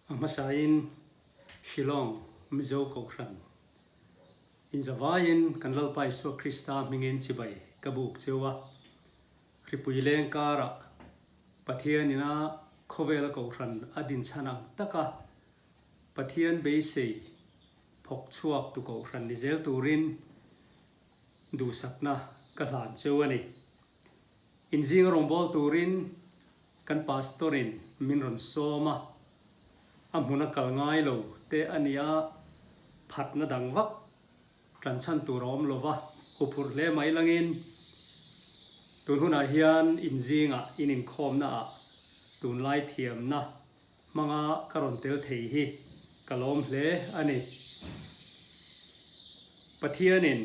A hmasain Shillong Mizo Kohhran inzavaiin kan Lalpa Isua Krista hmingin chibai ka buk cheu a. Hripui leng karah Pathian ina khawvela Kohhran a dinchhan ang taka Pathian beisei phawk chhuak tu Kohhran ni zel turin duhsakna ka hlan cheu a ni. Inzinga rawngbâwl turin kan Pastor-in min rawn sawm a, a hmuna kal ngai lo te a nia, phatna dang vak tan chhan tur a awm lo va, huphurh hle mai langin tun hunah hian inzingah in inkhawmnaah tunlai thiamna hmanga ka rawn tel thei hi ka lawm hle a ni. Pathianin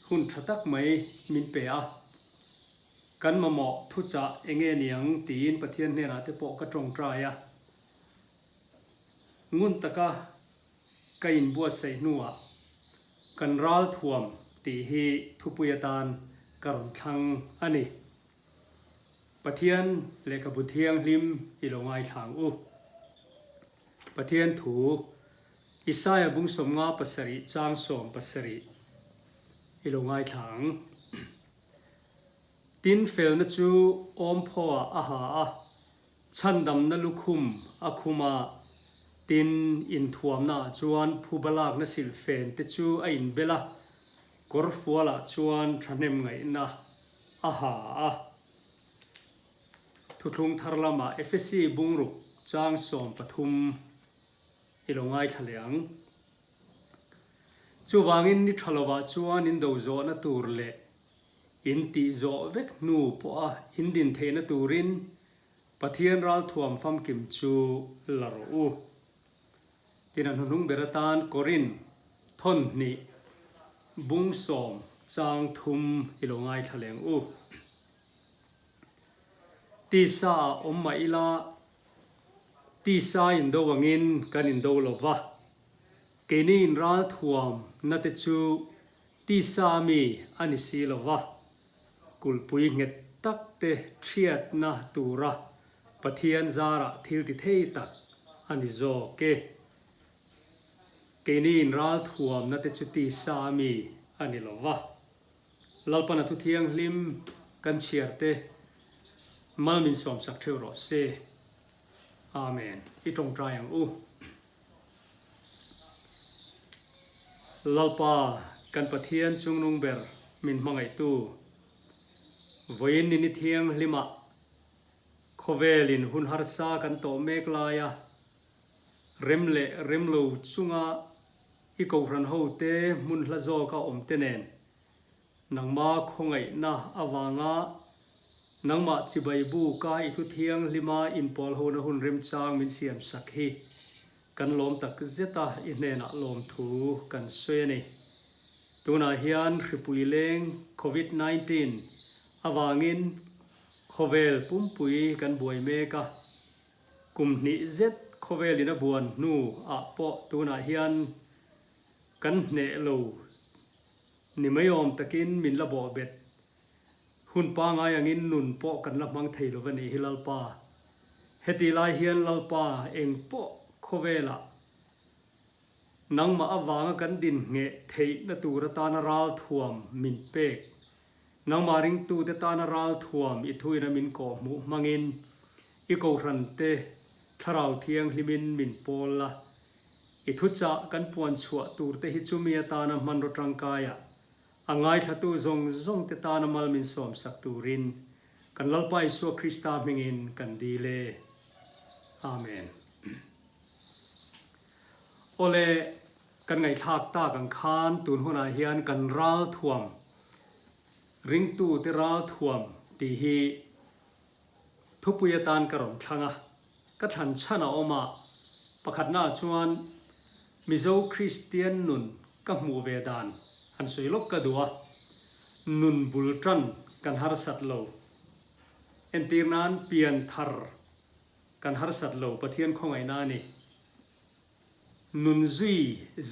hun tha tak mai min pe a, kan mamawh thuchah enge niang tiin Pathian hnenah te pawh ka tawngtai a. Ngun taka ka inbuatsaih hnuah kan ralthuam tih hi thupui atan ka rawn thlang a ni. Pathian lehkhabu thianghlim i lo ngaithlang u. Pathian thu, Isaia bung 57 chang 70 i lo ngaithlang. Tin felna chu awmphaw ah a ha a, chhandamna lukhum a khum a, tin inthuamna ah chuan phuba lakna silhfen te chu a inbel a, Kawrfualah chuan thahnem ngaihna a ha a. Thuthlung thar lamah Efesi bungruk chang 13 i lo ngaithla leh ang. Chuvangin ni tha lovah chuan in do zawhna tur leh in tih zawh vek hnu pawha in din theihna turin Pathian ralthuam famkim chu la rawh u. Tin a hnuhnung ber atan Korin thawn hnih bung sawm chang thum i lo ngaithla leng u. Tisa ah awm mah ila tisa indo angin kan indo lo va, keini inralthuam na te chu tisa mi a ni si lo va, kulhpui nghet tak te thiatna tura Pathian zarah thil ti thei tak a ni zawk e. Keini in ral thuamna te chu tisa a mi a ni lo va. Lalpana thu thianghlim kan chhiar te mal min sawmsak theuh rawh se. Amen. I tawngtai ang u. Lalpa kan Pathian chungnung ber min hmangaihtu Vawiin ni ni thianghlimah khawvelin hun harsa kan tawh mek laia rem leh rem lo chunga i kohhran hote hmun hla zawka awmte nen nangma khawngaihna avanga nangmah chibai buka i thu thianghlima inpawl hona hun remchang min siamsak hi Kan lawm tak zet a, i hnenah lawmthu kan sawi a ni. Tunah hian hripui leng Covid 19 avangin khawvel pumpui kan buai mek a, kum hnih zet khawvelin a buan hnu ah pawh tunah hian kan hneh lo ni mai awm takin min la bawhbet Hun pangai angin nun pawh kan la hmang thei lo va nih hi Lalpa. Heti lai hian Lalpa eng pawh khawvelah nangmah avanga kan din ngheh theihna tur atana ralthuam min pek, nangmah ringtute tana ralthuam i thuina min kawhhmuh hmangin i kohhrante thlarau thianghlimin min pawl la, i thuchah kan puanchhuah turte hi chumi atana hmanraw tangkaiah A ngaithlatu zawng zawng te tana mal min sawmsak turin kan Lalpa Isua Krista hmingin kan dil e. Amen. Awle, kan ngaihthlak tak ang khan tun hunah hian kan ralthuam, ringtute ralthuam tih hi Thupui atan ka rawn thlang a, ka thlan chhan a awm a, pakhatnaah chuan Mizo Kristian nun ka hmuh ve dan han sawi lawk ka duh a, nun bul tan kan harsat lo, entir nan pian thar kan harsat lo Pathian khawngaihna a ni. Nun zui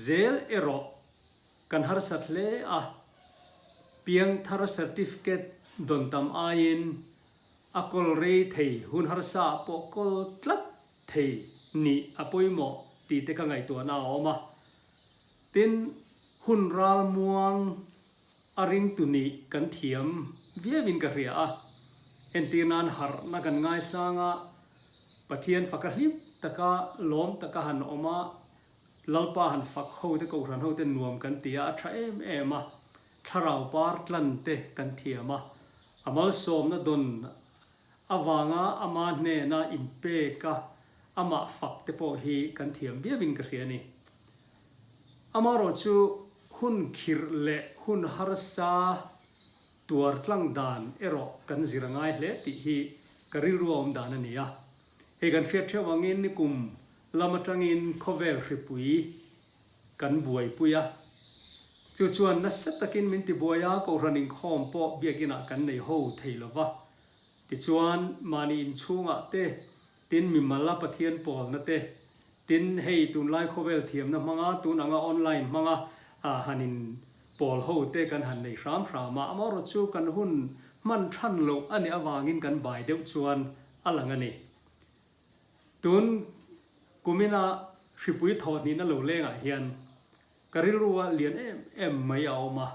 zel erawh kan harsat hle a, piangthar certificate dawn tam aiin a kawl rei thei hun harsa ah pawh kawl tlat thei nih a pawimawh tih te ka ngaihtuahna a awm a. Tin, hun ralmuang a ringtu nih kan thiam viauin ka hria a. Entir nan harhna kan ngaisang a, Pathian faka hlim taka lawm taka han awm a, Lalpa han fak ho te Kohhran ho te nuam kan ti a, a tha em em a. Thlarau par tlan te kan thiam a, a malsawmna dawn avanga ama hnena inpek a, amah fak te pawh hi kan thiam viauin ka hria a ni. Amaherawhchu hun khirh leh hun harsa tuar tlang dan erawh kan zir a ngai hle tih hi ka rilru a awm dan a ni a. Hei kan hriat theuh angin nikum lam atangin khawvel hripui kan buaipui a, chu chuan nasa takin min tibuai a, Kohhran inkhawm pawh biakinah kan nei ho thei lo va. Tichuan, mahni inchhungah te, tin mimal a Pathian pawlna te, tin hei tunlai khawvel thiamna hmanga tun anga online hmanga han in pawl ho te kan han nei hram hram a, amaherawhchu kan hun hman than loh a nih avangin kan bai deuh chuan a lang a ni. Tun kumina hripui thawhhnihna lo lengah hian ka rilrua lian em em mai a awm a,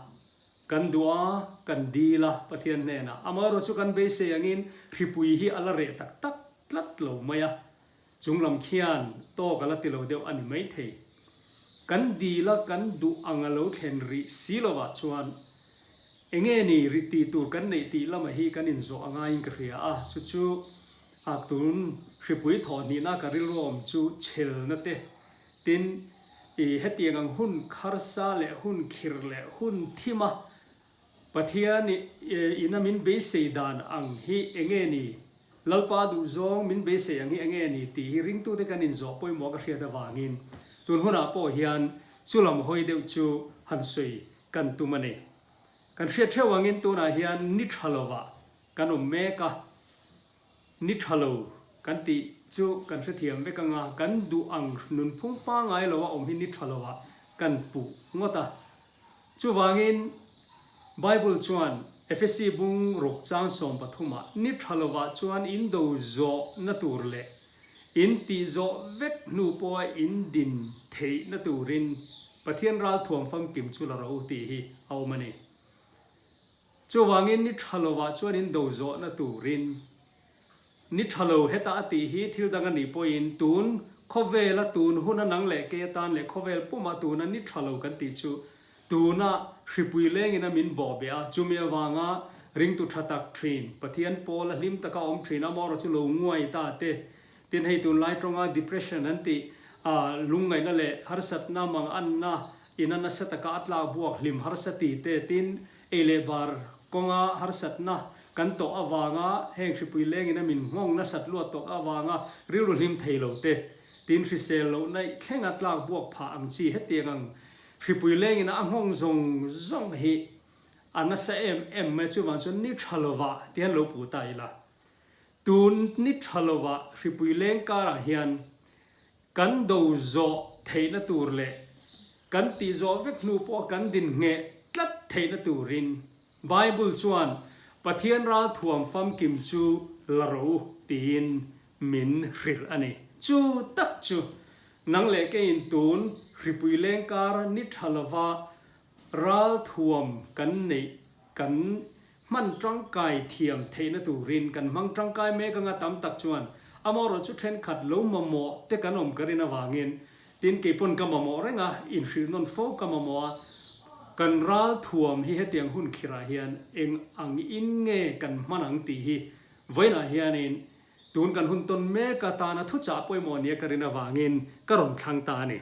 kan duh a, kan dil a Pathian hnenah. Amaherawhchu kan beisei angin hripui hi a la reh tak tak tlat lo mai a, chunglam khian tawk a la ti lo deuh a ni maithei. Kan dil a, kan duh ang a lo thlen rih si lovah chuan enge ni ri tih tur kan neih tih lamah hi kan inzawh a ngaiin ka hria a, chu chu A tun hripui thawh hnihna ka rilru awm chu chhelna te, tin i hetiang ang hun kharsa leh hun khirh leh hun thima Pathian ina min beisei dan ang hi enge ni, Lalpa duhzawng min beisei ang hi enge ni tih hi ringtute kan inzawh pawimawh ka hriat avangin tun hunah pawh hian chulam hawi deuh chu han sawi kan tum a ni. Kan hriat theuh angin tunah hian ni tha lovah kan awm mek a. Ni tha lo kan tih chu kan hrethiam vek anga, kan duh ang nunphung pangngai lo a awm hi ni tha lo ah kan puh ngawt a. Chuvangin Bible chuan Efesi bung ruk chang 13 ah ni tha lo ah chuan in do zawh na tur leh in tih zawh vek hnu pawha in din theih na turin Pathian ralthuam famkim chu la rawh u tih hi a awm a ni. Chuvangin ni tha lovah chuan in do zawhna turin ni tha lo heta a tih hi thil dang a nih pawhin tun khawvela tun huna nang leh kei atan leh khawvel puma tuna ni tha lo kan tih chu tuna hripui lengin a min bawh beh a, chumi avanga ringtu tha tak thin, Pathian pawla hlim taka awm thin amaherawh chu lo nguai ta te Tin, hei tunlai tawnga depression an tih, lungngaihna leh harsatna, manganna, ina nasa taka a tlak buak hlim harsa ti te, tin, ei leh bar kawnga harsatna kan tawh avanga heng hripui lengin a min nghawng nasat luat tawk avanga rilru hlim thei lo te, tin, hrisel loh naih thlenga tlak buak phah ang chi hetiang ang hripui lengin a nghawng zawng zawng hi a nasa em em mai chuvang chuan ni tha lovah tihian lo puh ta ila. Tun ni tha lovah hripui leng karah hian kan do zawh theihna tur leh kan tih zawh vek hnu pawh kan din ngheh tlat theihna turin Bible chuan Pathian ralthuam famkim chu la rawh u tiin min hrilh a ni. Chu tak chu nang leh keiin tun hripui leng kar ni tha lova Ralthuam kan neih kan hman tangkai thiam theihna turin kan hmang tangkai mek anga tam tak chuan amaherawh chu thenkhat lo mamawh te kan awm ka rin avangin tin keipawn ka mamawh reng a, inhrilh nawn fo ka mamawh a, kan ralthuam hi hetiang hun khirah hian eng ang in nge kan hman ang tih hi vawiinah hianin tun kan hun tawn mek atana thuchah pawimawh nia ka rin avangin ka rawn thlang ta a ni.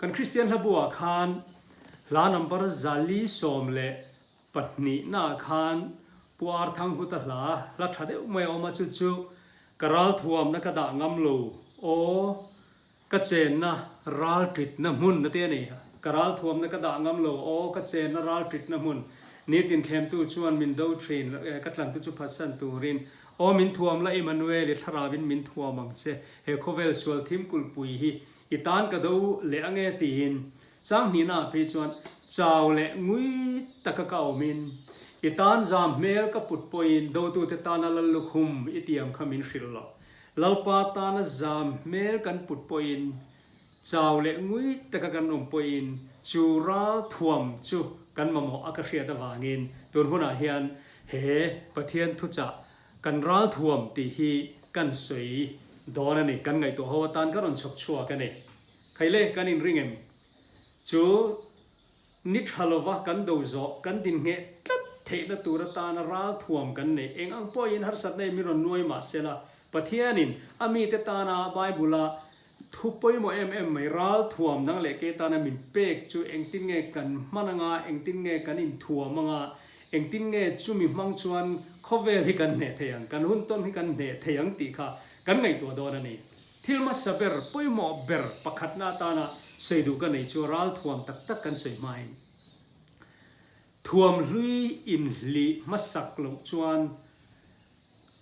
Kan Kristian hlabu-ah khan hla number 412 naah khan Pu Arthanghuta hla hla tha deuh mai a awm a, chu chu Ka ralthuamna ka dah ngam lo aw, ka chenna ralṭitna hmun a ti a ni. Ka ralthuamna ka dah ngam lo aw, ka chenna ralṭitna hmun. Nitin thlemtu chuan min do ṭhin, ka tlantu chu phatsan turin. Aw min thuam la Emmanuel, i thlarauin min thuam ang che. He khawvel sual thim kulhpui hi i tan ka do leh ange tiin chang hnihna ah phei chuan chau leh ngui taka ka awmin i tan zam hmel ka put pawhin dotute tana lal lukhum i tiam kha min hrilh loh. Lalpa tana zam hmel kan put pawhin, chau leh ngui taka kan awm pawhin chu ral thuam chu kan mamawh a ka hriat avangin tun hunah hian he Pathian thuchah kan ral thuam tih hi kan sawi dawn a ni. Kan ngaihtuah ho atan ka rawn chhawp chhuak a ni. Khaile kan inring em? Chu Ni tha lova kan do zawh, kan din ngheh tlat theihna tur atana ralthuam kan neih eng ang pawhin harsatna in min rawn nuai mah sela, Pathianin a mite tana Bible-a thu pawimawh em em mai ralthuam dang leh ke tana min pek chu engtin nge kan hman anga, engtin nge kan inthuam anga, engtin nge chumi hmang chuan khawvel hi kan hneh thei ang, kan hun tawn hi kan hneh thei ang tih kha kan ngaihtuah dawn a ni. Thil hmasa ber, pawimawh ber pakhatna atana sawi duh ka nei chu ralthuam tak tak kan sawi hmain thuam hlui inhlih hmasak loh chuan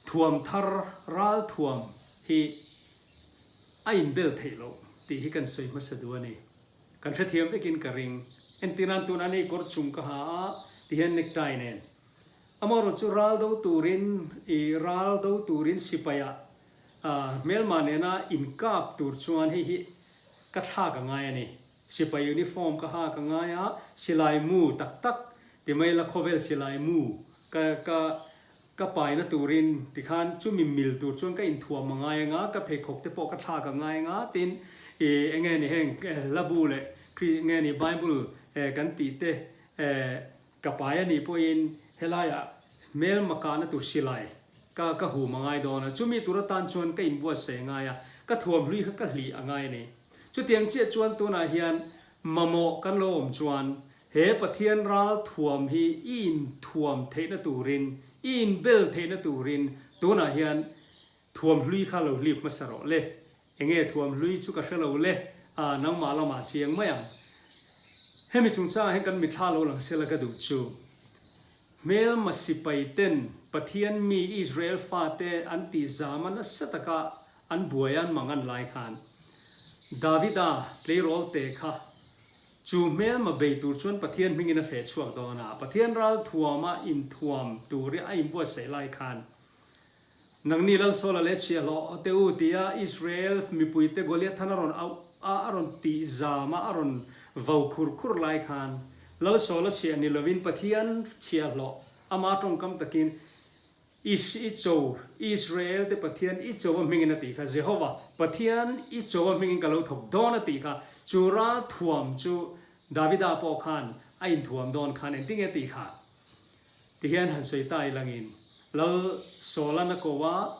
thuam thar ralthuam hi a inbel theih loh tih hi kan sawi hmasa duh a ni. Kan hrethiam vekin ka ring. Entirnan tunah nei kawr chung ka ha a tihian necktie nen Amaherawh chu ral do turin i ral do turin sipaia hmelma nena inkap tur chuan hei hi ka thlak a ngai a ni. Sipai uniform ka hak a ngai a, silai mu tak tak ti mai la khawvel silai mu ka ka ka paina turin tikhan chumi mil tur chuan ka inthuam a ngai anga, ka pheikhawk te pawh ka thlak a ngai anga tin i enge ni heng hlabu leh nge ni bible kan tih te Ka pai a nih pawhin helaiah hmelma kahna tur silai ka ka hum a ngai dawn a, chumi tur atan chuan ka inbuatsaih a ngai a, ka thuam hlui kha ka hlih a ngai a ni. Chutiang chiah chuan tunah hian mamawh kan lo awm chuan he Pathian ral thuam hi i inthuam theihna turin, i inbel theihna turin tunah hian Thuam hlui kha lo hlip hmasa rawh le. Enge thuam hlui chu ka hre lo le. Aa, nangmah lamah chiang mai ang. Hemi chungchangah hian kan mitthla lo lang sela ka duh chu. Hmelma sipai ten Pathian mi Israel fate an tih zama nasa taka an buai an mang an lai khan Davida tleirawl te kha chu hmelma bei tur chuan Pathian hmingin a feh chhuak dawn a. Pathian ral thuama inthuam tur i a inbuatsaih lai khan Nangni Lalsawla leh chhiahhlawh te u tia Israel mipuite Goliath than a rawn auh a, a rawn tih zam a, a rawn vo khur khur lai khan Lalsawla chhiah ni lovin Pathian chhiahhlawh ama tawngkam takin Ish i cho, Israel te Pathian i cho a hmingin a tih kha, Jehova, Pathian i cho a hmingin ka lo thawk dawn a tih kha, chu ral thuam chu Davida pawh khan a inthuam dawn khan engtinge tih kha tihian han sawi ta ilangin Lal Sawlan a ko a,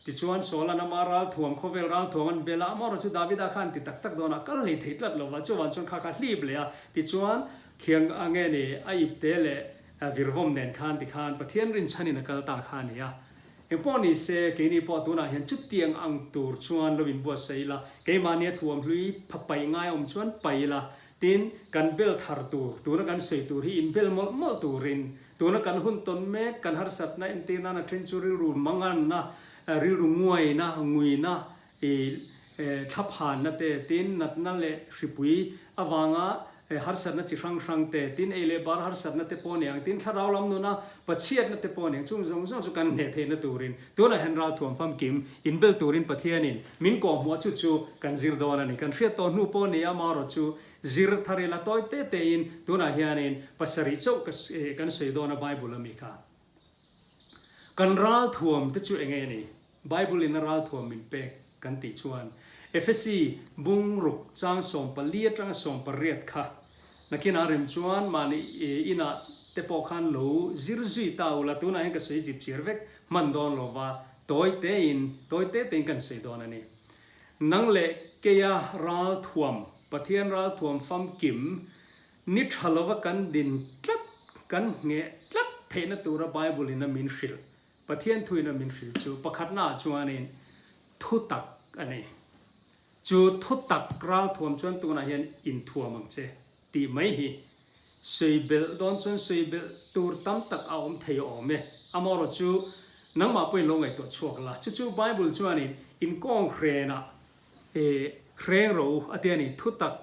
tichuan Sawlan ama ralthuam khawvel ralthuam an bel a, amaherawh chu Davida khan ti tak tak dawnah kal hlei thei tlat lo va, chuvan chuan kha kha hlip leh a, tichuan khiang a nge ni a ipte leh virvawm nen khan tikhan Pathian rinchhanin a kal ta kha a ni a. Engpawh ni se, keini pawh tunah hian chutiang ang tur chuan lo inbuatsaih ila, keimahnia thuam hlui pha paih ngai awm chuan paih ila, tin, kan bel thar tur, tuna kan sawi tur hi inbel mawlh mawlh turin, tuna kan hun tawn mek, kan harsatna entir nana then chu rilru manganna, rilru nguaina, nguina, i thlaphanna te, tin, natna leh hripui avanga harsatna chi hrang hrang te, tin, ei leh bar harsatna te pawh a ni ang, tin, thlarau lam nuna pachhiatna te pawh a ni ang, chung zawng zawng chu kan hneh theihna turin tunah hian ralthuam famkim inbel turin Pathianin min kawhhmuh a chu chu kan zir dawn a ni. Kan hriat tawh hnu pawh a ni a, amaherawh chu zir thar ila tawi te tein tunah hianin pasarih chauh kan sawi dawn a Bible ami kha. Kan ralthuam te chu eng nge ni? Bible in a ralthuam min pek kan tih chuan Efesi bung ruk chang 14 atanga 18 kha nakinah rem chuan mahni inah te pawh khan lo zir zui ta ula tunah hian ka sawi zip chir vek hman dawn lo va tawi tein tawi te tein kan sawi dawn a ni. Nang leh keia ralthuam Pathian ralthuam famkim ni tha lova kan din tlat kan ngheh tlat theihna tura Bible in a min hrilh Pathian thuin a min hrilh chu pakhatna ah chuanin thutak a ni. Chu thutak ralthuam chuan tunah hian inthuam ang che tih mai hi sawi belh dawn chuan sawi belh tur tam tak a awm thei awm e. Amaherawh chu nangmah pawhin lo ngaihtuah chhuak la. Chu chu Bible chuanin inkawng hrenah hreng rawh u a ti a ni. Thutak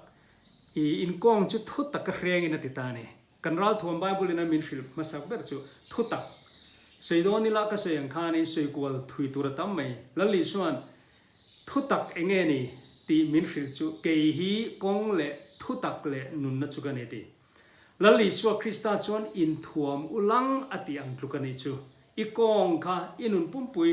I inkawng chu thu taka hrengin a ti ta a ni. Kan ralthuam Bible in a min hrilh hmasak ber chu thu tak. Sawi dawn ila ka sawi ang khanin sawi kual thui tur a tam mai. Lal Isua'n. Thutak enge ni tih min hrilh chu kei hi kawng leh thutak leh nunna chu ka ni ti. Lal Isua Krista chuan inthuam u lang a tih ang tluk a nih chu. I kawng kha i nun pumpui,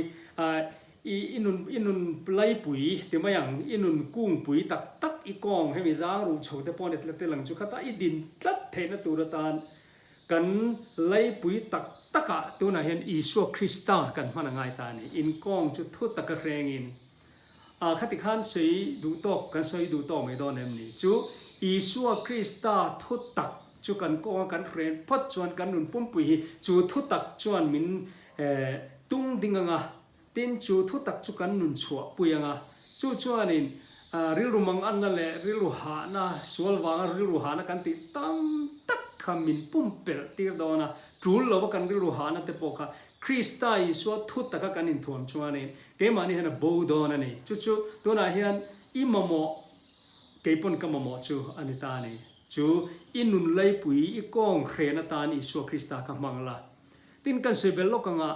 i i nun i nun laipui ti mai ang, i nun kungpui tak tak i kawng hemi zang ruh chho te pawh ni tlat tel ang chu khatah i din tlat theihna tur atan kan laipui tak takah tunah hian Isua Krista kan hman a ngai ta a ni. In kawng chu thu taka hrengin A khati khan sawi duh tawk kan sawi duh tawk mai dawn em ni? Chu Isua Krista thu tak chu kan kawnga kan hren phawt chuan kan nun pumpui hi chu thu tak chuan min tung ding anga, tin chu thu tak chu kan nun chhuah pui anga, chu chuanin rilru manganna leh rilru hahna, sual vanga rilru hahna kan tih tam tak kha min pumpelh tir dawn a, tul lova kan rilru hahna te pawh kha Krista Isua thu taka kan inthuam chuanin keimahni hian a bo dawn a ni. Chu chu tunah hian i mamawh, kei pawn ka mamawh chu a ni ta a ni. Chu i nun laipui, i kawng hren atan Isua Krista kha hmang la. Tin, kan sawi bel lawk anga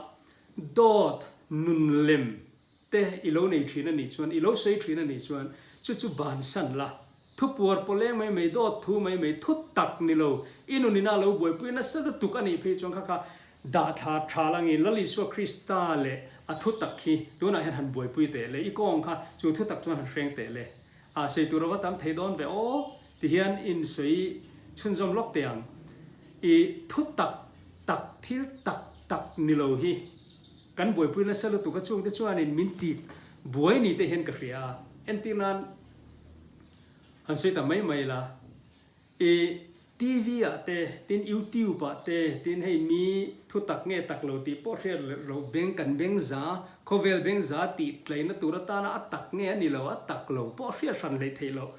dawt nun lem te i lo nei thin a nih chuan, i lo sawi thin a nih chuan chu chu bansan la. Thupuar pawleng mai mai, dawt thu mai mai, thu tak ni lo, i nun ina lo buaipui nasa lutuk a nih phei chuan kha kha dahthla tha langin Lal Isua Krista leh a thu tak khi tunah hian han buaipui teh le, i kawng kha chu thu tak chuan han hreng teh le. A sawi tur a va tam thei dawn ve aw ti hian in sawi chhunzawm lawk teh ang. I thu tak tak thil tak tak ni lo hi kan buaipui nasa lutuk a chungte chuanin min ti buai ni te hian ka hria a. Entir nan han sawi ta mai mai la, i TV ah te, tin YouTube ah te, tin hei mi thu tak nge tak lo tih pawh hriat loh beng kan beng za, khawvel beng za tih tlaina tur atana a tak nge a ni lo, a tak lo pawh hriat hran hleih theih loh.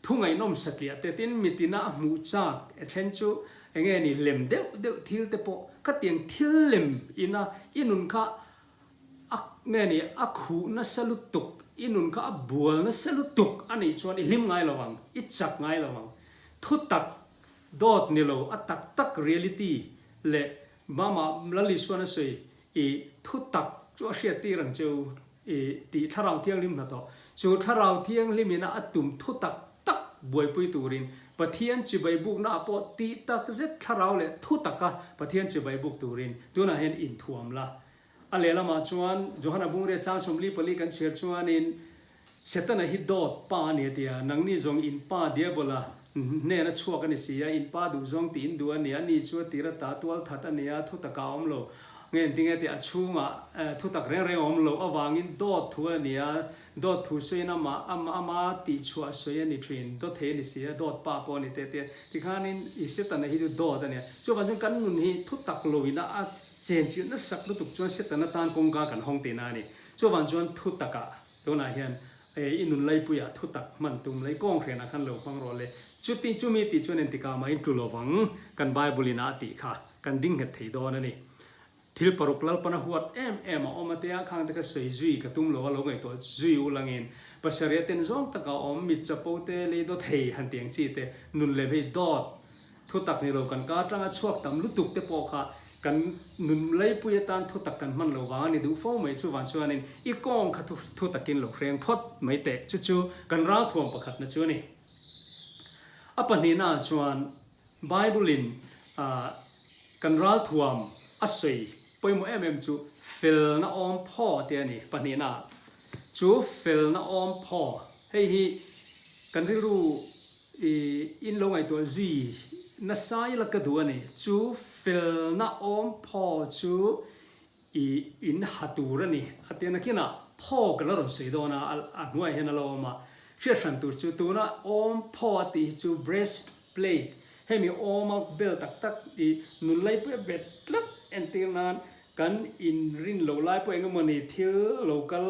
Thu ngaihnawm satliah te tin mitina a hmuh chak e then chu enge ni lem deuh deuh thil te pawh khatiang thil lem ina i nun kha a nge ni a khuh nasa lutuk i nun kha a bual nasa lutuk a nih chuan i hlim ngai lo ang i chak ngai lo ang thu tak dawt ni lo a tak tak reality leh mama Lal Isuan a sawi i thu tak chu a hriat tir ang cheu I tih Thlarau Thianghlim hnathawh. Chu Thlarau Thianghlim ina a tum thu tak tak buaipui turin Pathian chibai bukna ah pawh tih tak zet Thlarau leh thu taka Pathian chibai buk turin tunah hian inthuam la. A lehlamah chuan Johana Bungria chang 44 kan chhiar chuanin Setana hi dawt pa a ni a ti a, nangni zawng in pa Diabola hnena chhuak a ni si a, in pa duh zawng tih in duh a ni, a ni chu a tir ata tual that a ni a, thu taka a awm lo. Nge engtin nge tih a chhungah thutak reng reng a awm loh avangin dawt thu a ni a, dawt thu sawiin amah ama tihchhuah sawi a ni thin, dawt thei a ni si a, dawt pa pawh a ni teh teh a. Tikhanin i Setana hi chu dawt a ni a. Chuvang chuan kan nun hi thutak loin a chenchilh nasak lutuk chuan Setana tan kawngka kan hawng tihna a ni. Chuvang chuan thutakah tunah hian i nun laipuiah thutak hman tum lei kawng hrenah khan lo hmang rawh le. Chuti chumi tih chuan engtikah mah in tlu lovang kan Bible in a tih kha. Kan ding nghet thei dawn a ni. Thil paruk Lalpana huat em em a awm a tia khang te kha sawi zui ka tum lo a lo ngaihtuah zui u langin pasarih a ten zawng taka awm mit chapo te lei daw thei han ti ang chi te nun lem hei dawt thu tak ni lo kan ka atanga chhuak tam lutuk te pawh kha kan nun leipui atan thu tak kan hman lo vang a ni duh fo mai chuvang chuanin i kawng kha thu takin lo hreng phawt mai teh chu chu kan ralthuam pakhatna chu a ni. A pahnihna ah chuan Bible-in kan ralthuam a sawi pawimawh em em chu felna awm phaw tih a ni. Pahnihna chu felna awm phaw. Hei hi kan rilru in lo ngaihtuah zui nasa ila ka duh a ni. Chu felna awm phaw chu I in ha tur a ni. A ti a, nakinah phaw ka la rawn sawi dawn a, a hnuaiah hian a lo awm a. Hriat hran tur chu tuna awm phaw a tih hi chu breast plate, hemi awma bel tak tak i nun laipui a bet tlat entir nan kan inrin lo lai pawh eng emawni thil lo kal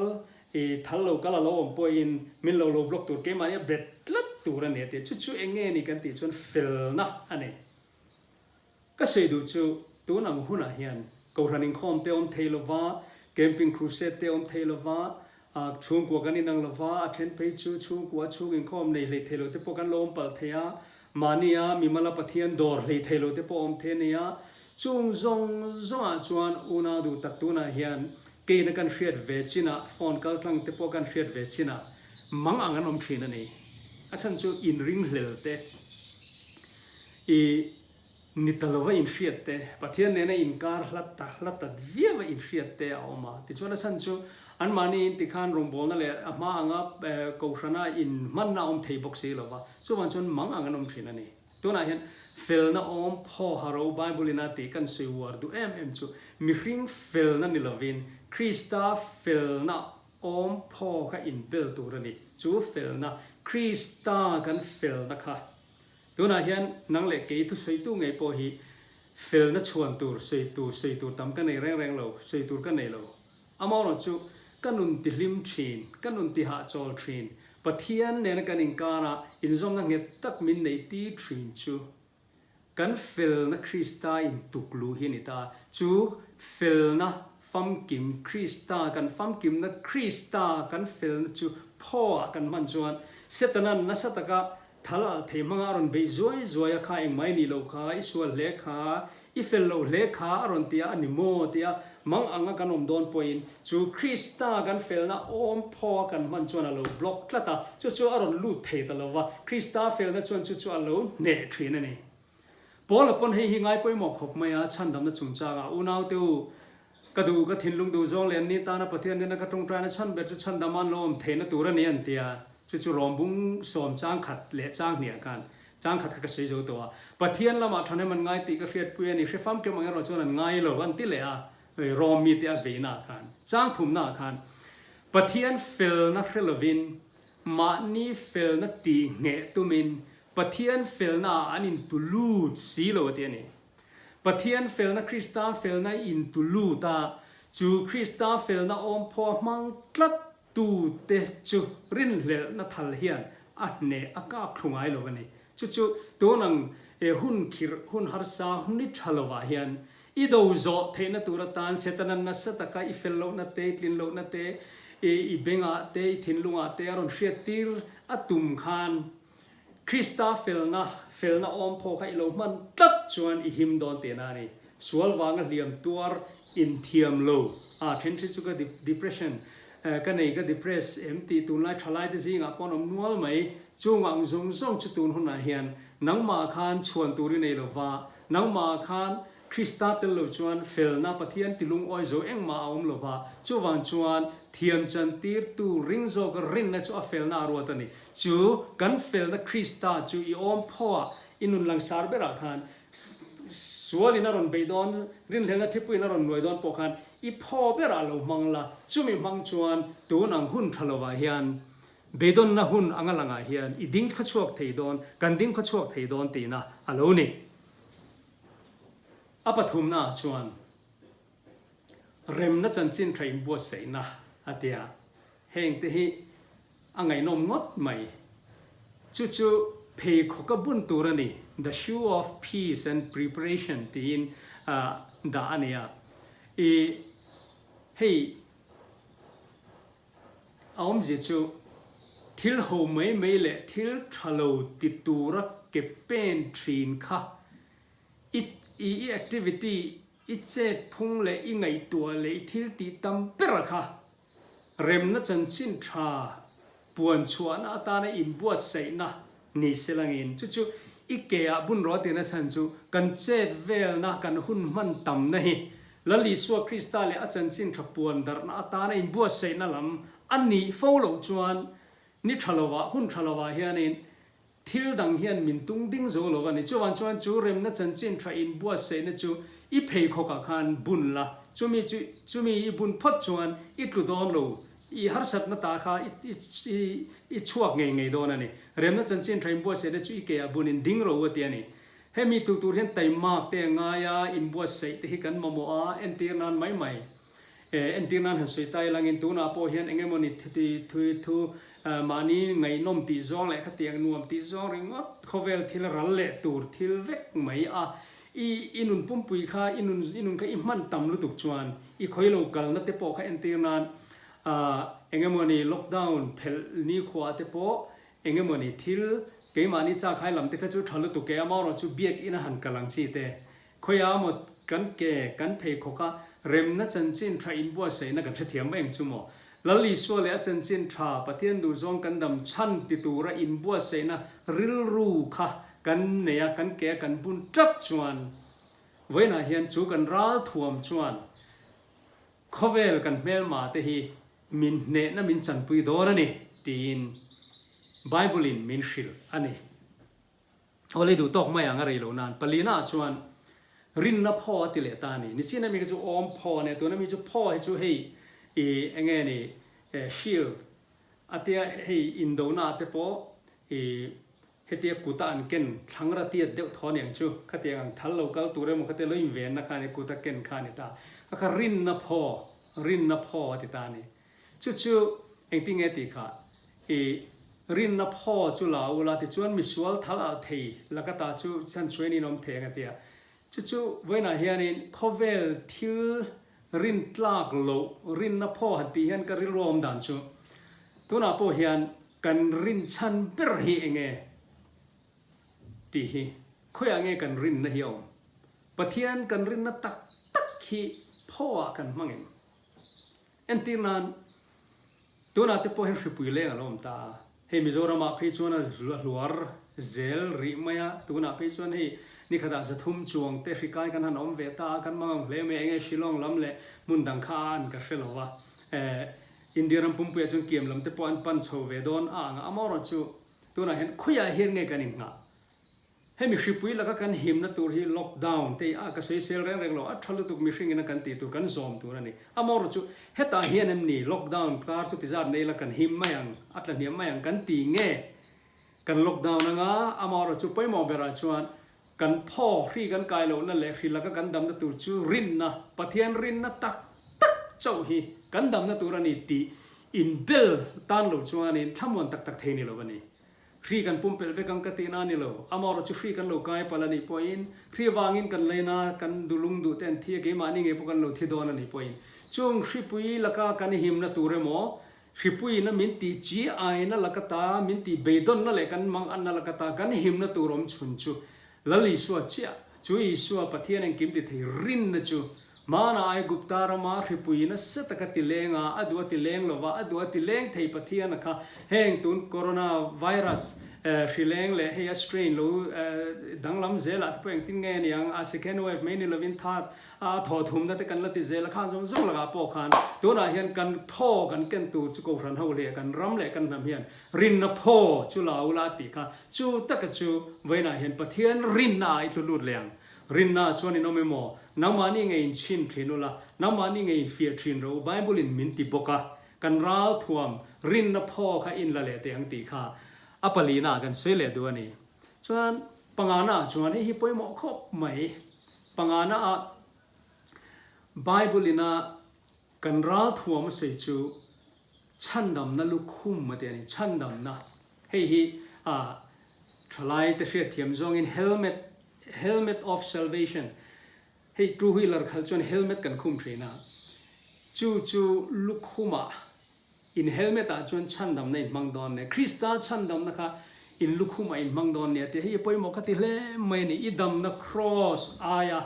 i thal lo kal a lo awm pawhin min lo lo block tur keimahni a bet tlat tur a ni a ti a. Chu chu eng nge ni kan tih chuan felna a ni. Ka sawi duh chu tun ang hunah hian Kohhran inkhawm te awm thei lova, Camping Crusade te awm thei lova, chhungkua kan inang lova, a then phei chu chhungkua chhung inkhawm nei hlei thei lo te pawh kan lo awm palh thei a, mahnia mimala Pathian dawr hlei thei lo te pawh awm thei a ni a. Chung zawng zawngah chuan unau duh tak tunah hian. Keina kan hriat ve chinah, phone kaltlang te pawh kan hriat ve chinah mang ang an awm thin a ni. A chhan chu inringhlel te, i ni ta lova inhriat te, Pathian nena inkar hla ta hla ta viau a inhriat te a awm a. Tichuan a chhan chu anmahni in tikhan rawngbawlna leh a hma anga Kohhrana inhmanna a awm thei bawk si lova, chuvang chuan mang ang an awm thin a ni. Tunah hian felna awm phaw haro Bible in a tih kan sawi uar duh em em chu mihring felna ni lovin Krista felna awm phaw kha inbel tur a ni. Chu felna, Krista kan felna kha tunah hian nang leh kei thusawitu ngei pawh hi felna chhuan tur sawi tur sawi tur tam ka nei reng reng lo, sawi tur ka nei lo. Amaherawh chu ka nun tihlim thin, ka nun tihahchawl thin, Pathian nena kan inkara inzawmna nghet tak min neih tir thin chu kan felna Krista intukluh hi a ni ta. Chu felna famkim Krista, kan famkimna Krista kan felna chu phaw-ah kan hman chuan Setana'n nasa taka Thal alh thei hmanga a rawn beih zuai zuai a kha engmah i nih loh kha, i sual hle kha, i fel loh hle kha a rawn ti a, a ni maw? tia mang anga kan awm dawn pawhin chu Krista kan felna awm phaw a kan hman chuan a lo block tlat a, chu chu a rawn lut thei ta lo va, Krista felna chuan chu chu a lo hneh thin a ni. Paula pawn hei hi ngai pawimawh khawp mai a, chhandamna chungchangah unaute u, ka duh, ka thinlung duh zawng leh an ni tana Pathian nena ka tawngtaina chhan ber chu chhandam an lo awm theihna tur a ni an ti a, chu chu rawmbung sawm chang khat leh chang hniah khan chang khat kha ka sawi zo tawh a, Pathian lamah thahnem an ngai tih ka hriatpui a ni, hre famkim ang erawh chuan an ngai lo an ti leh a, rawm mite a veina ah khan chang thumna ah khan Pathian felna hre lovin mahni felna tih ngheh tumin Pathian felna ah an intu lut si lo a ti a ni. Pathian felna Krista felna i intu lut a, chu Krista felna awmphaw a hmang tlat tu te chu rinhlelhna thal hian a hneh a kap thlu ngai lo a ni. Chu chu tun ang hun khirh, hun harsa, hun ni tha lovah hian i do zawh theihna tur atan Setana nasa taka i fel lohna te, i tlin lohna te, i bengah te, i thinlungah te a rawn hriattir a tum khan Krista felna, felna awm phaw kha i lo hman tlat chuan i him dawn tihna a ni. Sual vanga hliam tuar inthiam lo a then thi chu ka depression ka nei, ka depress em tih tunlai thalaite zingah pawh an awm nual mai. Chung ang zawng zawng chu tun hunah hian nangmah khan chhuan tur i nei lo va, nangmah khan Krista tel lo chuan felna Pathian ti lungawi zo engmah a awm lo va, chuvang chuan thiam chantirtu ring zawka rinna chu a felna a ruat a ni. Chu kan felna Krista chu i awm phaw a, i nun langsar berah khan sualin a rawn beih dawn, rinhlelna thipuiin a rawn nuai dawn pawh khan i phaw berah lo hmang la, chumi hmang chuan tun ang hun tha lovah hian beidawnna hun anga langah hian i ding khawchhuak thei dawn, kan ding khawchhuak thei dawn tihna a lo ni. A pathumnaah chuan remna chanchin tha inbuatsaihna a ti a, hengte hi a ngaihnawm ngawt mai. Chu chu pheikhawk a bun tur a ni, the shoe of peace and preparation tiin dah a ni a. I hei a awmzia chu thil ho mai mai leh thil tha lo ti tura ke pen thin kha I i activity, i chet phung leh i ngaihtuah leh i thil tih tam ber kha remna chanchin tha puan chhuahna atana inbuatsaihna ni se langin chu chu i ke ah bun rawh tina chhan chu kan chet velna kan hun hman tamna hi Lal Isua Krista leh a chanchin tha puan darhna atana inbuatsaihna lam a nih fo loh chuan ni tha lovah hun tha lovah hianin Thil dang hian min tung ding zo lo a ni. Chuvang chuan chu remna chanchin tha inbuatsaihna chu i pheikhawkah khan bun la, chumi chu chumi i bun phawt chuan i tlu dawn lo, i harsatna ta kha i i i chhuak ngei ngei dawn a ni. Remna chanchin tha inbuatsaihna chu i keah bunin ding ro a ti a ni. Hemi tu tur hian taimak te a ngai a, inbuatsaih te hi kan mamawh a, entir nan mai mai. Entir nan han sawi ta ilangin tunah pawh hian eng emawni thi thui thu mahni ngaihnawm tih zawng leh khatiang nuam tih zawng ringawt khawvel thil ral leh tur thil vek mai a. I i nun pumpui kha i nun i nun kha i hman tam lutuk chuan i khawi lo kalna te pawh kha entir nan eng emawni lockdown phelh nikhua te pawh eng emawni thil keimahni chak hai lam te kha chu tha lutuk e amaherawhchu biakinn a han kal ang chi te. Khawiah maw kan ke kan pheikhawk a remna chanchin tha inbuatsaihna kan hrethiam mai ang chu maw? Lal Isua leh a chanchin tha Pathian duhzawng kan dam chhan ti tura inbuatsaihna rilru kha kan nei a, kan ke a kan bun tlat chuan vawiinah hian chu kan ralthuam chuan khawvel kan hmelma te hi min hnehna min chanpui dawn a ni tiin Bible in min hrilh a ni. Aw lei duh tawk mai ang a rei lo nan palina ah chuan rinna phaw a ti leh ta a ni. Nichin ami kha chu awm phaw a nia tuna mi chu phaw hi chu hei i enge ni shield a tia hei indona ah te pawh i hetia kut a an ken thlangra tiat deuh thaw a ni ang chu khatiang ang thal lo kal tur emaw khatia lo invenna kha a ni kut a ken kha a ni ta a kha rinna phaw rinna phaw a ti ta a ni. Chu chu engtin nge tih kha i rinna phaw chu la ula tichuan misual thal alh thei laka ta chu chhan chhuain in awm thei ang a ti a. Chu chu vawiinah hianin khawvel thil rin tlak loh rinna phaw han tih hian ka rilru awm dan chu tunah pawh hian kan rin chhan ber hi enge tih hi khawiah nge kan rinna hi a awm? Pathian kan rinna tak tak hi phaw ah kan hmang em? Entir nan, tunah te pawh hian hripui leng a lo awm ta a, hei Mizoramah phei chuan a hluar zel rih mai a, tunah phei chuan hei nikhatah 300 chuang te hri kai kan han awm ve ta a, kan mang ang hle mai, enge Shillong lam leh hmun dang kha a an ka hre lo va, eh India ram pumpuiah chuan kiam lam te pawh an pan chho ve dawn a ang a, amaherawhchu chu Tunah hian khawiah hian nge kan inngah? Hemi hripui laka kan himna tur hi lockdown te a ka sawisel reng reng lo, a tha lutuk mihringin a kan tih tur kan zawm tur a ni. Amaherawhchu chu hetah hian em ni lockdown kar chu tizat nei ila kan him mai ang, a tla hniam mai ang kan ti nge kan lockdown anga amaherawhchu chu pawimawh berah chuan kan phaw hri kan kai lohna leh hri laka kan damna tur chu rinna, Pathian rinna tak tak chauh hi kan damna tur a ni tih Inbel tan lo chuanin thlamuan tak tak thei ni lo a ni. Hri kan pumpelh vek ang ka tihna a ni lo. Amaherawh chu hri kan lo kai palh a nih pawhin hri vangin kan leina kan dulung duh te an thi a, keimahni ngei pawh kan lo thi dawn a nih pawhin chung hripui laka kan himna tur emaw, hripuiina min tih chi aina laka ta, min tih beidawnna leh kan manganna laka ta kan himna tur awm chhun chu Lal Isua chiah, chu Isua Pathian engkim ti thei rinna chu hmana Aigupta rama hripui nasa taka ti leng a, a duh a ti leng lo va, a duh a ti leng thei Pathian a kha heng tun Corona virus hri leng leh hei a strain lo danglam zelah te pawh engtin nge aniang a second wave mai ni lovin third a thaw thumna te kan la ti zel a, khang zawng zawng lakah pawh khan tunah hian kan phaw kan ken tur chu Kohhran ho leh kan ram leh kan hnam hian rinna phaw chu la ula a tih kha Chu taka chu vawiinah hian Pathian rinna ah i tlu lut leh ang. Rinna ah chuan in awm emaw? Nangmahni ngei in chhin thin ula, nangmahni ngei in fiah thin rawh u, Bible in min ti bawk a, kan ral thuam rinna phaw kha in la leh teh ang tih kha a palina ah kan sawi leh duh a ni. Chuan pangana ah chuan hei hi pawimawh khawp mai. Pangana ah Bible in a Kan ralthuam a sawi chu chhandamna lukhum a ti a ni, chhandamna. Hei hi thalai te hriatthiam zawngin helmet, helmet of salvation, hei two wheeler khalh chuan helmet kan khum thin a, chu chu lukhumah in helmet ah chuan chhandamna in hmang dawn nia, Krista chhandamna kha in lukhumah in hmang dawn nia tih hei hi pawimawh ka ti hle mai a ni, i damna cross aia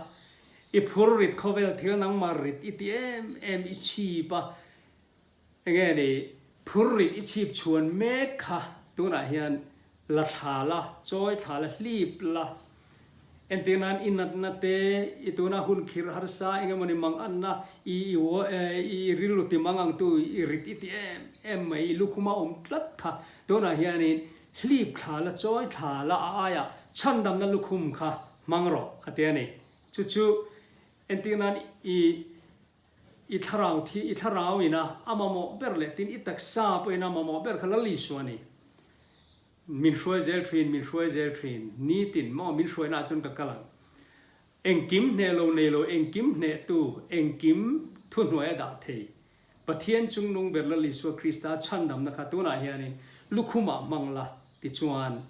I phur rit khawvel thil nangmah rit i ti em em i chhip a, enge ni phur rit i chhip chhuan mek kha tunah hian la thla la, chawi thla la, hlip la. Entir nan i natna te, i tuna hun khirh harsa engemawni mang anna i i rilru ti mang ang tu i rit i ti em em mai, i lukhuma awm tlat kha tunah hianin hlip thla la, chawi thla la a aiah chhandamna lukhum kha hmang rawh a ti a ni. Chu chu entir nan i i thlarau thi i thlarau ina a mamawh ber leh tin i taksa pawhin a mamawh ber kha Lal Isua a ni. Min hruai zel thin, min hruai zel thin, nitin maw min hruaina ah chuan ka kal ang. Engkim hneh lo nei lo, engkim hnehtu, engkim thuhnuai a dah thei. Pathian chungnung ber Lal Isua Krista chhandamna kha tunah hianin lukhumah hmang la tichuan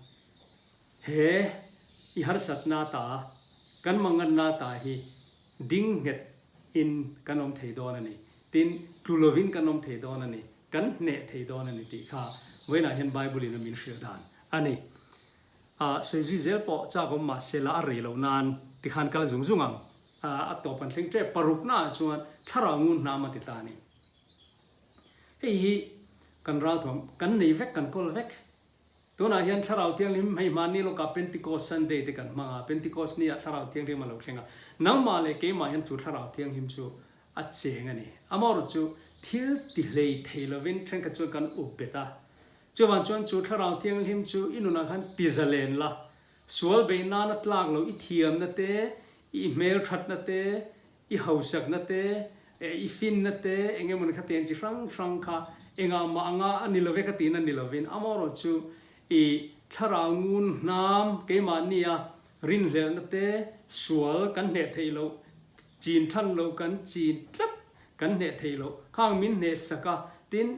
he i harsatna ta kan manganna ta hi ding nghet in kan awm thei dawn a ni, tin tlu lovin kan awm thei dawn a ni, kan hneh thei dawn a ni tih kha vawiinah hian Bible in a min hrilh dan a ni. A sawi zui zel pawh chak awm mahse la a rei loh nan. Tikhan kal zung zung ang. A tawp an thleng tep. Parukna ah chuan thlarau ngun hnam a ti ta a ni. Hei hi kan ralthuam kan nei vek, kan kawl vek. Tunah hian Thlarau Thianghlim hei hmanni lawkah Pentecost Sunday te kan hmang a, Pentecost ni ah Thlarau Thianghlim a lo thleng a. Nangmah leh keimah hian chu Thlarau Thianghlim chu a cheng a ni. Amaherawhchu chu thil ti hlei thei lovin thenkhat chuan kan up bet a. Chuvang chuan chu Thlarau Thianghlim chu i nunah khan ti zalen la, sual beih nana tlak lo i thiamna te, i hmelthatna te, I hausakna te, i finna te, eng emawni kha tiang chi hrang hrang kha engah mah anga a ni love ka tihna ni lovin amaherawh chu i thlarau ngun hnam keimahnia rinhlelhna te, sual kan hneh theih loh, chin than loh kan chin tlat kan hneh theih loh, khang min hneh sak a, tin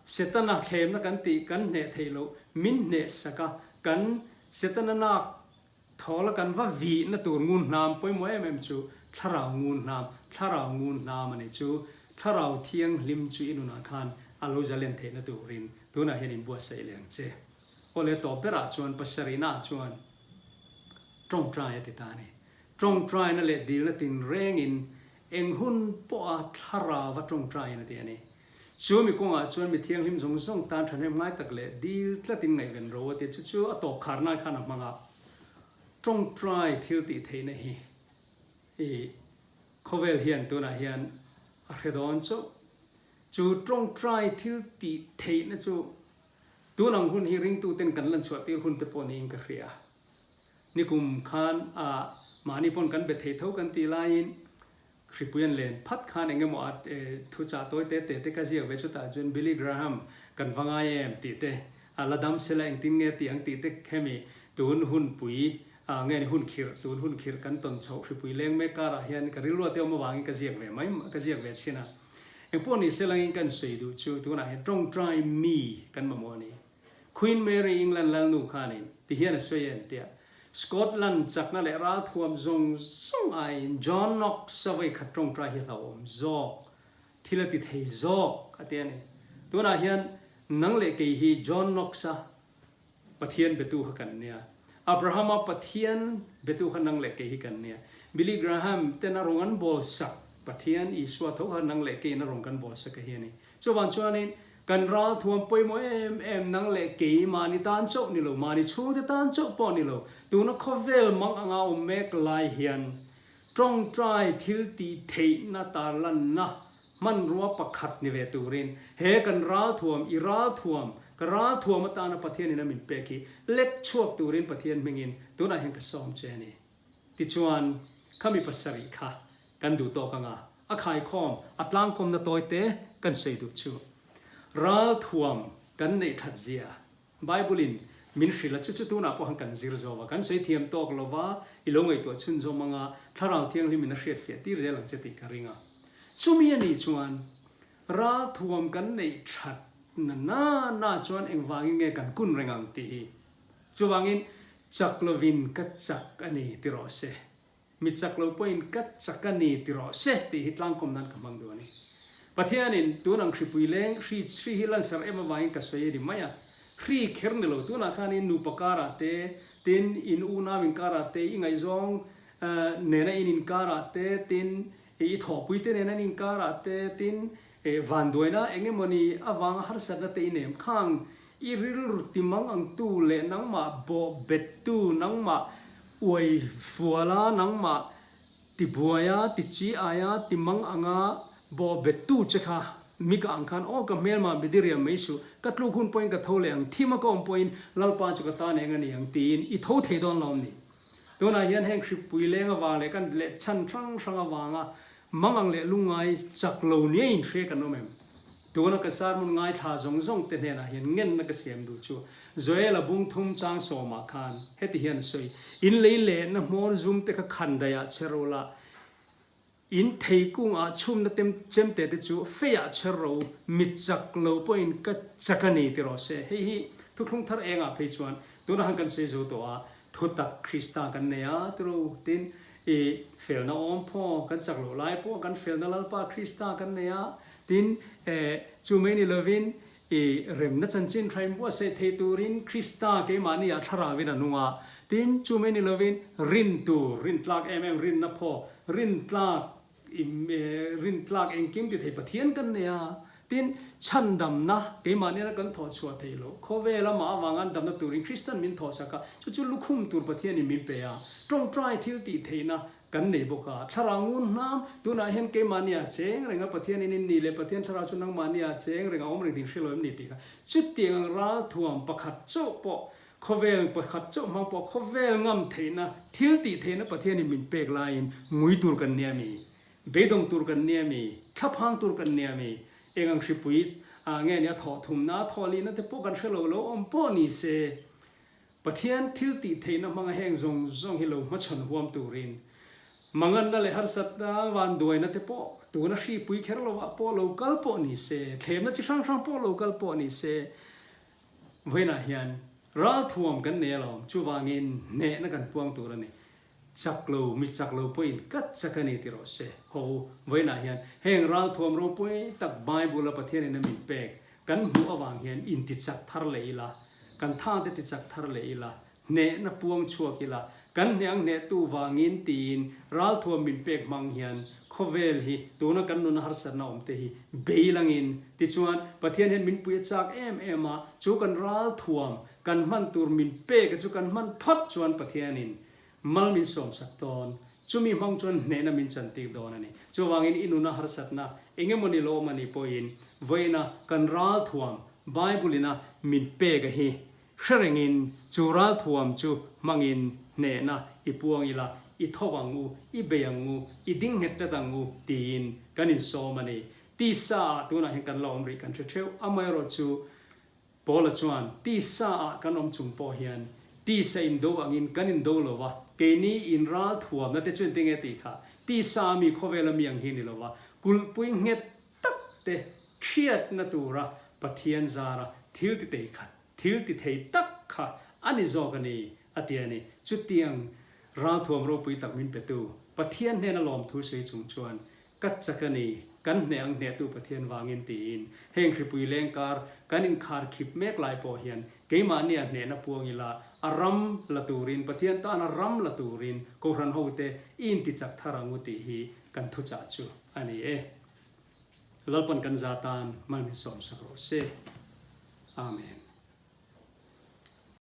Setana thlemna kan tih kan hneh theih loh min hneh sak a, kan Setana nak Thawl a kan va vihna tur ngun hnam pawimawh em em chu Thlarau ngun hnam, Thlarau ngun hnam a ni chu. Thlarau Thianghlim chu i nunah khan a lo zalen theihna turin tunah hian inbuatsaih leh ang che. Aw le tawp berah chuan pasarihnaah chuan tawngtai a ti ta a ni. Tawngtaina leh dilna tinrengin eng hun pawha Thlarauva tawngtaiin a ti a ni. Chu mi kawngah chuan mi thianghlim zawng zawng tan thahnem ngai tak leh dil tlatin ngaihven ro a ti. Chu chu a tawp kharna khan a hmang a, tawngtai thil tih theihna hi i khawvel hian tunah hian a hre dawn chauh. Chu tawngtai thil tih theihna chu tun ang hun hi ringtuten kan lanchhuah tir hun te pawh niin ka hria. Nikum khan a mahni pawn kan be thei tho kan tih laiin Hripui an len phat khan eng emaw a thu chah tawi te te te ka ziak ve chutah chuan Billy Graham kan va ngai em tih te, a la dam sela engtin nge tih ang tih te khemi tun hunpui nge ni hun khirh tun hun khirh kan tawn chhoh hripui leng mek karah hian ka rilru te awm avangin ka ziak ve mai ka ziak ve chhin a. Engpawh ni selangin kan sawi duh chu tunah hian tawngtai mi kan mamawh a ni. Queen Mary England lalnu khanin ti hian a sawi em tia Scotland chakna leh ralthuam zawng zawng aiin John Knox a vawikhat tawngtai hi hlauhawm zawk, thil a ti thei zawk a ti a ni. Tunah hian nang leh kei hi John Knox a Pathian betu kha kan nia. Abraham-a Pathian betu kha nang leh kei hi kan nia. Billy Graham ten a rawng an bawl sak Pathian Isua tho kha nang leh keiin a rawng kan bawl sak a hi a ni. Chuvang chuanin kan ralthuam pawimawh em em nang leh kei mahni tan chauh ni lo, mahni chhungte tan chauh pawh ni lo, tuna khawvel mang anga awm mek lai hian tawngtai thil tih theihna tarlanna hmanrua pakhat ni ve turin he kan ralthuam, i ralthuam, ka ralthuam atana Pathianin a min pek hi lek chhuak turin Pathian hmingin tunah hian ka sawm che a ni. Tichuan, khami pasarih kha kan duh tawk anga a khaikhawm, a tlangkawmna tawi te kan sawi duh chu. Ralthuam kan neih that zia Bible in min hrilh a, chu chu tunah pawh han kan zir zo a, kan sawi thiam tawk lo va, i lo ngaihtuah chhunzawm anga Thlarau Thianghlim in a hriatfiah tir zel ang che tih ka ring a. Chumi a nih chuan ralthuam kan neih that na na na chuan engvangin nge kan kun reng ang tih hi Chuvangin, chak lovin ka chak a ni ti rawh se, mi chak lo pawhin ka chak a ni ti rawh se tih hi tlangkawm nan ka hmang duh a ni. Pathianin tun ang hripui leng hri hri hi lansar em avangin ka sawi a ni mai a, hri kher ni lo tunah khanin nupa karah te, tin in unau inkarah te, i ngaihzawng nena in inkarah te, tin i thawhpui te nena in inkarah te, tin E vanduaina eng emawni avanga harsatna te i nem khang, i rilru timang ang tu leh nangmah bawh bet tu, nangmah uai fuala, nangmah tibuaia, tichi aia, timang anga bawh bet tu che kha mi ka ang khan aw ka hmelmah mi diriam mai suh, ka tluk hun pawhin ka tho leh ang, thima ka awm pawhin Lalpa chu ka tan eng a ni ang tiin i tho thei dawn lo am ni. Tunah hian heng hripui leng avang leh kan leh chhan hrang hrang avanga Mangang leh lungngai chak lo nia inhre kan awm em? Tuna ka sermon ngaithla zawng zawng te hnenah hian ngenna ka siam duh chu Joel-a bung thum chang sawmah khan heti hian a sawi, In lei lehna hmawr zum te kha khan daihah chher ro la, in thei kungah chhumna tem chemte te chu feiah chher ro, mi chak lo pawhin ka chak a ni ti rawh se. Hei hi thuthlung thar engah phei chuan tunah han kan sawi zo tawh a, Thutak Krista kan nei a turu tin i felna awm phaw kan chak loh lai pawh kan felna Lalpa Krista kan nei a tin chu mai ni lovin i remna chanchin tha inbuatsaih thei turin Krista keimahni ah thlarauin a nung a. Tin, chu mai ni lovin rin tur, rin tlak em em, rinna phaw, rin tlak rin tlak engkim ti thei Pathian kan nei a. Tin, chhandamna keimahni ana kan thawh chhuah theih loh, khawvel amah avanga an damna turin Kristan min thawhsak a, chu chu lukhum tur Pathianin min pe a, tawngtai thil tih theihna kan nei bawk a. Thlarau ngun hnam, tunah hian keimahni ah cheng reng a, Pathianin in ni leh Pathian thlarau chu nangmahni ah cheng reng a awm reng tih hre lo em ni tih kha. Chutiang ang ralthuam pakhat chauh pawh, khawvel pakhat chauh hmang pawh khawvel ngam theihna, thil tih theihna Pathianin min pek laiin ngui tur kan nia mi? Beidawng tur kan nia mi? Thlaphang tur kan nia mi? Eng ang hripui ah nge nia thawh thumna, thawh lihna te pawh kan hre lo lo awm pawh ni se, Pathian thil tih theihna hmanga heng zawng zawng hi lo hmachhawn huam turin manganna leh harsatna, vanduaina te pawh tuna hripui kher lovah pawh lo kal pawh ni se, thlemna chi hrang hrang pawh lo kal pawh ni se, vawiinah hian ralthuam kan nei alawm, chuvangin hnehna kan puang tur a ni. Chak lo, mi chak lo pawhin ka chak a ni ti rawh se. Haw u, vawiinah hian heng ralthuam ropui tak Bible-a Pathianin a min pek kan hmuh avang hian intichak thar leh ila, kan thangte tichak thar leh ila, hnehna puang chhuak ila, kan hneh ang hnehtu vangin tiin ralthuam min pek hmang hian khawvel hi tuna kan nuna harsatna awm te hi bei langin tichuan Pathian hian min pui a chak em em a, chu kan ralthuam kan hman tur min pek a chu kan hman phawt chuan Pathianin Mal min sawmsak dawn. Chumi hmang chuan hnehna min chantir dawn a ni. Chuvangin i nuna harsatna eng emaw ni lawm a nih pawhin vawiina kan ralthuam Bible-ina min pek a hi hre rengin chu ralthuam chu hmangin hnehna i puang ila, i tho ang u, i bei ang u, i ding nghet tlat ang u tiin kan insawm a ni. Tisa ah tunah hian kan la awm rih kan hre theuh. Amaherawhchu Paula chuan, Tisa ah kan awm chung pawh hian tisa indo angin kan indo lo va, keini in ral thuamna te chu engtin nge tih kha? Tisa a mi khawvela mi ang hi ni lo va, kulhpui nghet tak te hriatna tura Pathian zara thil ti thei kha thil ti thei tak kha a ni zawk a ni, a ti a ni. Chutiang ralthuam ropui tak min petu Pathian hnena lawmthu sawi chung chuan Ka chak a ni, kan hneh ang hnehtu Pathian vangin tiin heng hripui leng kar kan inkhar khip mek lai pawh hian keimahnia hnehna puang ila a ram la turin Pathian tana ram la turin Kohhran hote i intichak thar ang u tih hi kan thuchah chu a ni e. Lalpan kan za tan mal min sawmsak rawh se. Amen.